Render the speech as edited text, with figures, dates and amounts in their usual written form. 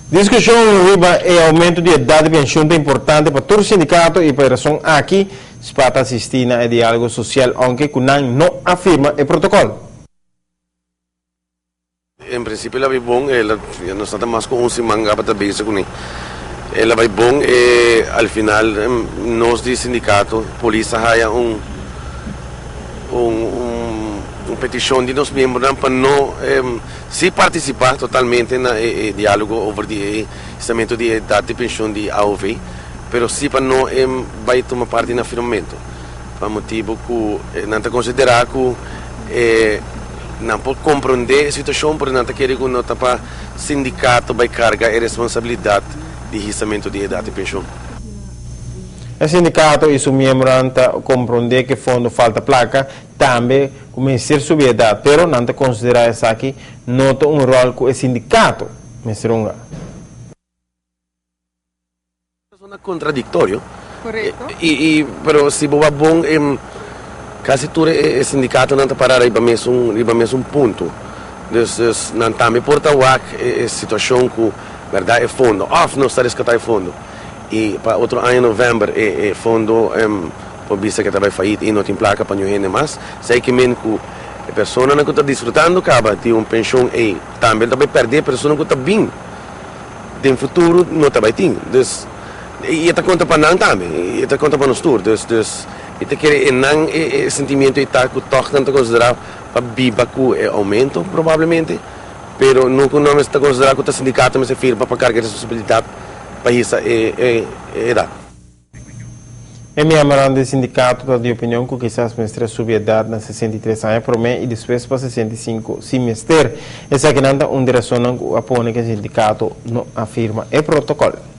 Diskushon riba e oumento di edat di penshun ta importante pa tur sindikato i pa e rason aki SPA ta asistí na e diálogo sosial ounke ku nan no a firma e protokòl. En prinsipio el a bai bon, el a, nos ta mas ku un siman kaba ta bezig kuné. El a bai bon e al final nos di sindikato polis a haya un un un petishon di nos miembronan pa no Si partisipá totalmente na e diálogo over di e hisamentu di edat di penshun di aov, pero si pa no e bai tuma parti na firmamentu, pa motibu ku nan ta konsiderá ku e nan por komprondé e situashon, pero nan ta kere ku no ta pa sindikato bai karga e responsabilidat di hisamentu di edat di penshun. E sindikato i su miembronan ta komprondé ku e fondo falta plaka Tambe ku mester subi edat, pero nan ta konsiderá esaki no ta un ròl ku e sindikato mester hunga. Persona kontradiktorio. I pero si bo wak bon kasi tur e sindikatonan ta para riba mesun riba mesun punto. Dus dus nan tambe por ta wak e situashon ku bèrdat e fondo òf nos ta reskatá e fondo i pa otro aña novèmber e fondo Por bisa ke ta bai fayit i no tin plaka pa ñu hende mas. Esei ke men ku e personanan ku ta disfrutando kaba di un penshon ei tambe ta bai pèrdè, personanan ku ta bin den futuro no ta bai tin. Dus i e ta konta pa nan tambe, i e ta konta pa nos tur. Dus dus mi ta kere e nan e sentimiento ei ta ku tòg nan ta konsiderá pa biba ku e oumento probablemente, pero no ku nan mester ta konsiderá ku ta sindikato mester firma pa karga e responsabilidat pa hisa e e edat. E miembronan di sindikato ta di opinion ku kisas mester a subi edat na 63 aña promé i despues pa 65 si mester. Esakinan ta un di rasonnan ku a pone ku e sindikato no a firma e protokòl.